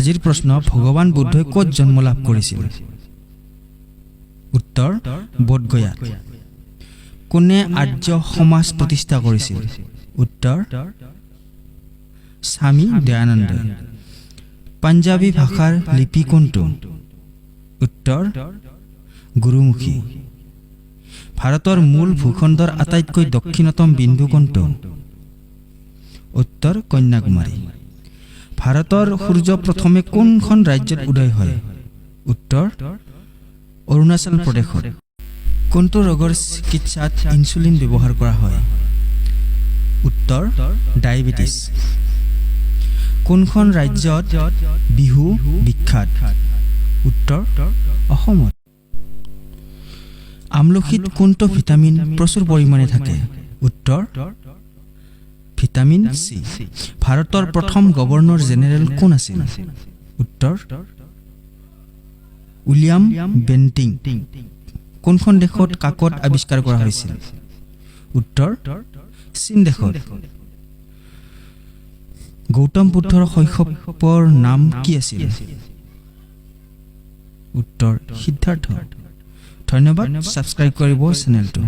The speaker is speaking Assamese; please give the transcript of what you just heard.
আজিৰ প্ৰশ্ন, ভগৱান বুদ্ধই ক'ত জন্ম লাভ কৰিছিল? উত্তৰ, বোধগয়াত। কোনে আৰ্য সমাজ প্ৰতিষ্ঠা কৰিছিল? উত্তৰ, স্বামী দয়ানন্দই। পাঞ্জাবী ভাষাৰ লিপি কোনটো? উত্তৰ, গুৰুমুখী। ভাৰতৰ মূল ভূখণ্ডৰ আটাইতকৈ দক্ষিণতম বিন্দু কোনটো? উত্তৰ, কন্যাকুমাৰী। ভাৰতৰ সূৰ্য প্ৰথমে কোনখন ৰাজ্যত উদয় হয়? উত্তৰ, অৰুণাচল প্ৰদেশত। কোনটো ৰোগৰ চিকিৎসাত ইনচুলিন ব্যৱহাৰ কৰা হয়? উত্তৰ, ডায়েবেটিছ। কোনখন ৰাজ্যত বিহু বিখ্যাত? উত্তৰ, অসমত। আমলখিত কোনটো ভিটামিন প্ৰচুৰ পৰিমাণে থাকে? উত্তৰ, ভিটামিন চি। ভাৰতৰ প্ৰথম গভৰ্ণৰ জেনেৰেল কোন আছিল? উত্তৰ, উইলিয়াম বেণ্টিং। কোনখন দেশত কাকত আৱিষ্কাৰ কৰা হৈছিল? উত্তৰ, চীন দেশত। গৌতম বুদ্ধৰ শৈশৱৰ নাম কি আছিল? উত্তৰ, সিদ্ধাৰ্থ। ধন্যবাদ। ছাবস্ক্ৰাইব কৰিব চেনেলটো।